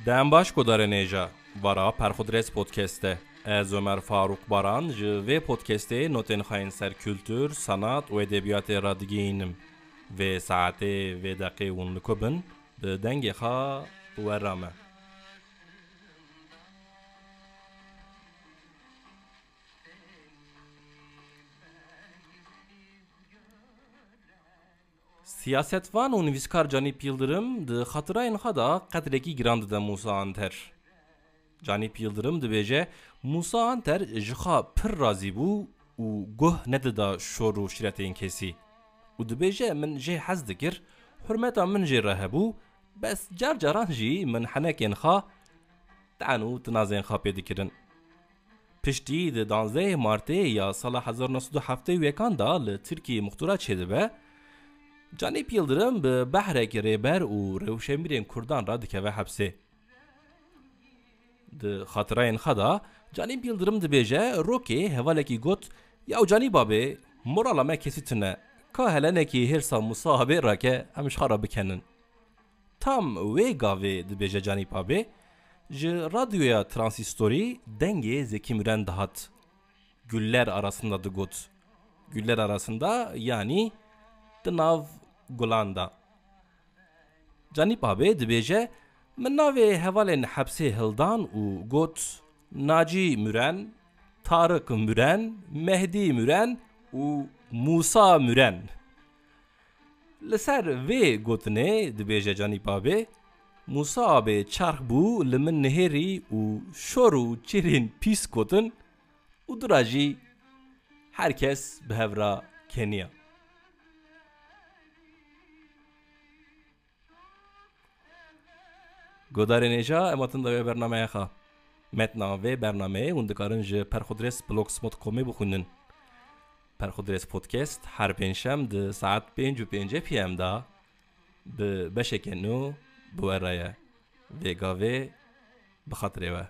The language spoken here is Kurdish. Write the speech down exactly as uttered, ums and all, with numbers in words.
Dem baş guhdarên hêja, vara Perxudres Podcast e. Ez Ömer Faruk Baran ji vê podcastê notên xwe yên ser kultur, sanat û edebiyatê re digihînim. Vê saetê, vê deqê hûn li ku bin, bi dengê xwe bi we re me. Siyasetvan û nivîskar Canîp Yildirim di xatirayên xwe de qedrekî giran dide Mûsa Anter. Canîp Yildirim dibêje, Mûsa Anter ji xwe pir razî bû û guh nedida şor û şîretên kesî. Û dibêje, min jê hez dikir, hurmeta min jê re hebû, bes car caran jî min henekên xwe ten û tinazên xwe pê dikirin. Piştî di danzdehê Martê ya sala hezar neh sed û heftê û yekan de li Tirkiyê muxtura çêdibe, Canîp Yildirim bi behrek rêber û rewşenbîrên Kurdan re dikeve hepsê. Di xatirayên xwe de Canîp Yildirim dibêje, rokê hevalekî got, Yaw Canî babê, morala me kesî tune, ka helenekî hêrsa Mûsa abê rake, em ji xwe re bikenin. Tam wê gavê dibêje Canî babê, ji radyoya transîstorî dengê Zekî Müren dihat. Güller arasında digot. Güller arasında, yanî di nav gulan de. Canî babê dibêje, min navê hevalên hepsê hildan û got, Nacî Müren, Tarık Müren, Mehdî Müren û Mûsa Müren. Li ser vê gotinê dibêje Canî babê, Mûsa abê çarx bû li min nihêrî û şor û çêrên pîs gotin û dûra jî her kes bi hev re keniya. Guhdarên hêja, em hatin dawê bernameya xwe. Metna vê bernameyê hûn dikarin ji perxudres blogspot komê bixwînin. Perxudres Podcast her pêncşem di saet pênc û pêncî P M de bi beşeke nû bi we re ye. Vê gavê bi xatirê we.